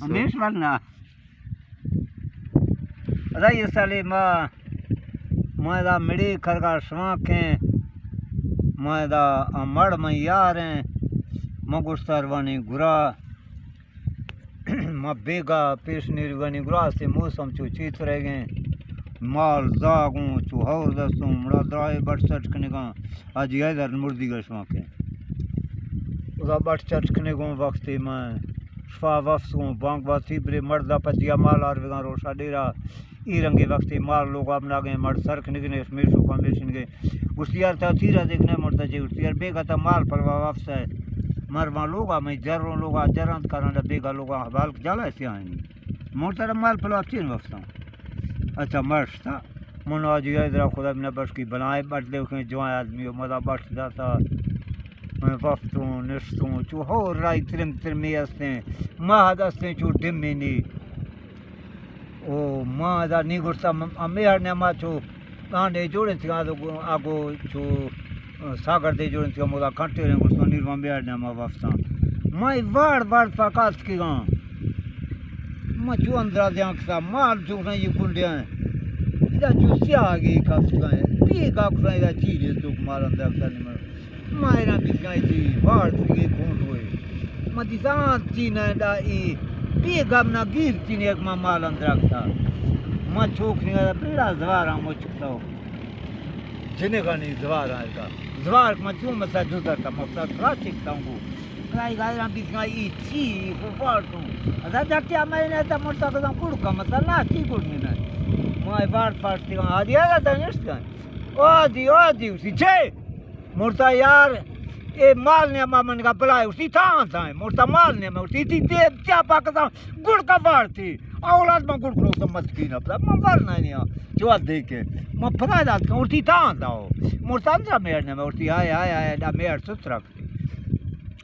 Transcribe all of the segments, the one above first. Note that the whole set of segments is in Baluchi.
ہمیش ورنا۔ ادا یہ سالے ما، ما دا مڑی کرگا شوانکیں، ما دا مڑ من یاریں، ما گوشتاروانی گرا، ما بیگا پیش نیروانی گرا سے موسم چو چیت رہ گئے، مال زاگوں چو ہور دستوں مڑا درائے بٹ سٹ کنگاں۔ حاجی حیدر مردی گشماکیں۔ ادا بٹ چٹ کنگوں وقتی من شفا وفس گوں بانگ باتی برے مردا پجیا مال آر بگاں روشا ڈیرا۔ ای رنگی وقتی مال لوگا بناگیں مڑ سر کنگنے میشو کا میشنگے۔ گوشتی یار تا تیرا دیکھنے مردا جے گوشتی یار بیگا تا مال پلوا وفس ہے۔ مر وہاں لوگا میں جروں لوگا جرانت کرن بیگا لوگا بالک جالا سیاہنی۔ مردا مال پلوا چین وفساں۔ اچھا مرشتا۔ من آجی ء درا خدا منا بشکی بلائیں بٹ دیوکیں جوان آدمی و مدا بٹ داتا۔ من وفتوں نشتوں چو ہور رائی ترم ترمی استیں، ماہ دستیں چو ڈمینی۔ او ما دا نی گوشتا م-، م-، میہڑ نے ما چو گانڈے جوڑیں تھیا آگو چو ساگر دے جوڑیں تھیا مودا کنٹے رہیں گوشتا نیر ما میہڑ نے ما وفتاں۔ ما ای واڑ واڑ پاکات کی گاں۔ ما چو اندرا دیاں کسا مال چو کھنا یہ کنڈیاں۔ ادا چو سیاہ آگے کفت گئے۔ پی کا کھنا ادا چیز ہے تو مال اندرا کسا نہیں مر۔ ما ایرا بیتگاں چی وارت دیگے کونٹ ہوئے۔ ما دیساں چی نہ دا ای بے گم نہ گیر چی نے یک ما مال اندرا کتا۔ ما چوک نے بیڑا زوار ہم مچکتا ہو۔ جنگانی زوار آئے کا۔ زوار ما چون مسا جزر تا مفتا را چکتا ہوں کو۔ کرائی گا ایرا بیتگاں ای چی کو وارتوں۔ ادا جاتے ہمیں نے تا مرتا کتا کڑ کا مسا لا چی کڑ نے۔ ما وارت پاشتے گا۔ آدی آگا تا نشت گا۔ آدی، آدی اسی چے؟ مرتا یار، اے مال نے ما من کا بلائے، اسی تھا تھا، مرتا مال نے میں، اسی تی تے چا پاکستان گڑ کا وارتی۔ اولاد ما گڑ کرو تو مسکین اپنا، ما ورنا نہیں ہاں۔ جو دیکھے، ما پتا دات کا، اسی تھا تھا ہو۔ مرتا اندرا میڑ نے میں، اسی ہائے، ہائے، ہائے، دا میڑ سترک۔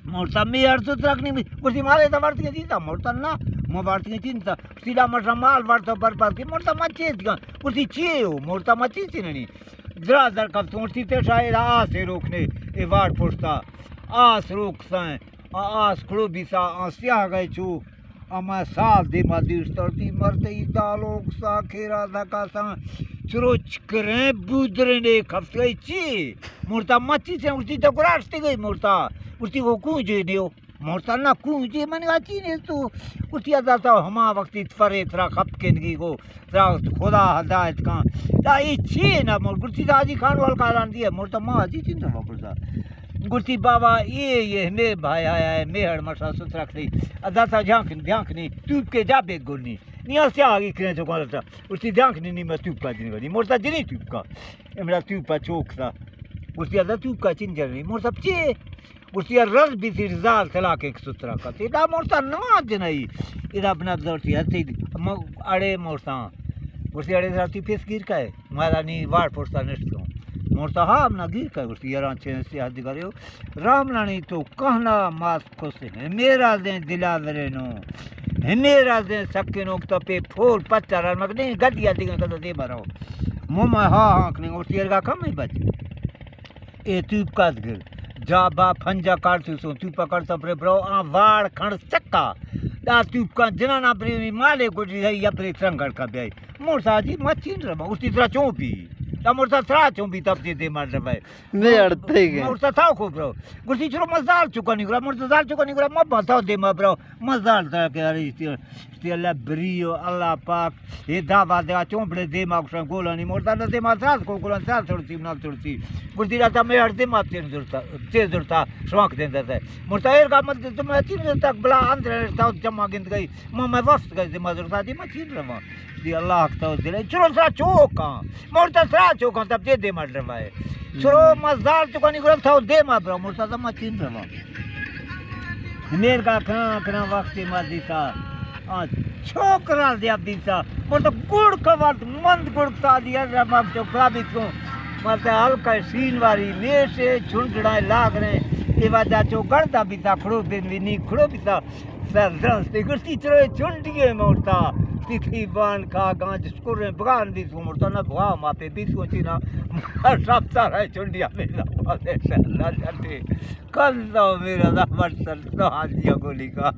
مرتا میڑ سترک نہیں، اسی مالے تا ورتی دیتا، مرتا نا، ما ورتی چینتا، اسی دا مٹا مال ورتا برباد کی، مرتا ما چیز کا، اسی چی ہو، مرتا ما چیز نہیں۔ درا در کپتوں، ٹی تے شاید آسے روکنے، اے واڑ پشتا آس روک سائیں، آ آس کھڑو بیسا، آ سیاہ گئے چو، اما سال دیما دیشتر دی مرتے ای دالوک سا کھیرا دکا سا چروچ کریں بودرنے کھفت گئی چی؟ مرتا مچی سے اٹھی تو گراشتے گئی مرتا، اٹھی وہ کون جے نیو؟ مرتا نہ کونجی من گا چی نیست تو۔ گوشتی ادا تو ہما وقتی تفرے ترا خپ کنگی گو، ترا خدا ہدایت کن۔ دا اے چی نہ مر، گوشتی دا حاجی خان وال کاران دیے، مرتا ما حاجی چین تو بپرسا۔ گوشتی بابا اے، اے ہمے بھائی آیا ہے، میہڑ مشا سترک سی۔ ادا تا جھانک، جھانک نی، توپ کے جا بیت گونی۔ نیا سیاہی کریں تو کالتا۔ گوشتی جھانک نی، نی میں توپ کا جنی گونی۔ مرتا جنی توپ کا۔ امرا توپ کا چوک سا۔ گوشتی ادا توپ کا چین جنی۔ مرتا چی؟ گوشتی، رز بیتی زال طلاق ایک سترا کتی۔ دا مرتا نماز جنئی۔ ادا بنا بزورتی ہستی۔ م-، اڑے مرتا۔ گوشتی، اڑے زرتی پیس گیر کئے؟ مالا نی وار پرستا نشتوں۔ مرتا ہا، منا گیر کئے۔ گوشتی، یران چین سی حد دیگر یو۔ رام لانی تو کہنا ماس کس۔ ہمے رازیں دلا ورینو۔ ہمے رازیں سکینو تو پہ پھول پچا رمک نہیں۔ گڈیا دیگر کتا دے برو۔ مما ہا ہاں کنی۔ گوشتی، ارگا کم ہی بچ۔ اے توپ کس گر۔ جا با پنجا کارتوسوں توپا کڑتا پرے برو آں واڑ کھنڑ چکا۔ دا توپ کن جنانا پرے مالے گڈی رہی یا پرے ترنگڑ کا بیائی۔ مرتا جی مچین رما، اسی ترا چون پی۔ دا مرتا ترا چون پی تب جے دے مار رہے۔ میں اڑتے گئے۔ مرتا تھا کو برو۔ گسی چرو مزال چکا نہیں گرا، مرتا زال چکا نہیں گرا، مبا تھا دے ما برو۔ مزال ترا کے ارے استی، استی اللہ بریو، اللہ پاک، اے دعوا دیا چون بڑے دیما گوشن گولانی مردا نہ دیما ساز کو گولان ساز تھوڑی سی، نہ تھوڑی سی۔ گوشتی راتا میں ہر دیما تین زرتا، تین زرتا، شوانک دین درتا۔ مرتا ایر کا مت تو میں تین زرتا، بلا اندر تا جمع گند گئی۔ ما میں وفت گئی دیما زرتا، دیما تین رواں۔ دی اللہ حق تو دلے، چلو سرا چوکاں۔ مرتا سرا چوکاں، تب دے دیما ڈرمائے۔ چلو مزدار چکانی گرم تھا، دیما برا، مرتا تھا ما چین رواں۔ میر کا کھنا کھنا وقت ما دیتا۔ آ، چھوکرا دیا بیتا۔ مرتا گڑ کا وقت مند گڑ تا دیا، رما چوکرا بیتوں۔ مرتا ہلکا سین واری لیشے، جھنڈڑا لاگ رہے۔ اے واجہ چو گڑدا بیتا، کھڑو بن وی نی کھڑو بیتا۔ سر درست گشتی چرے چنڈیے مرتا۔ تیتھی بان کا گانج شکریں بگان دی سو مرتا نہ بگا ما پہ بیسو چینا۔ شب سارا چنڈیا میرا پاسے شر نہ جاتے۔ کل دو میرا دا مرسل تو حاجی گولی کا۔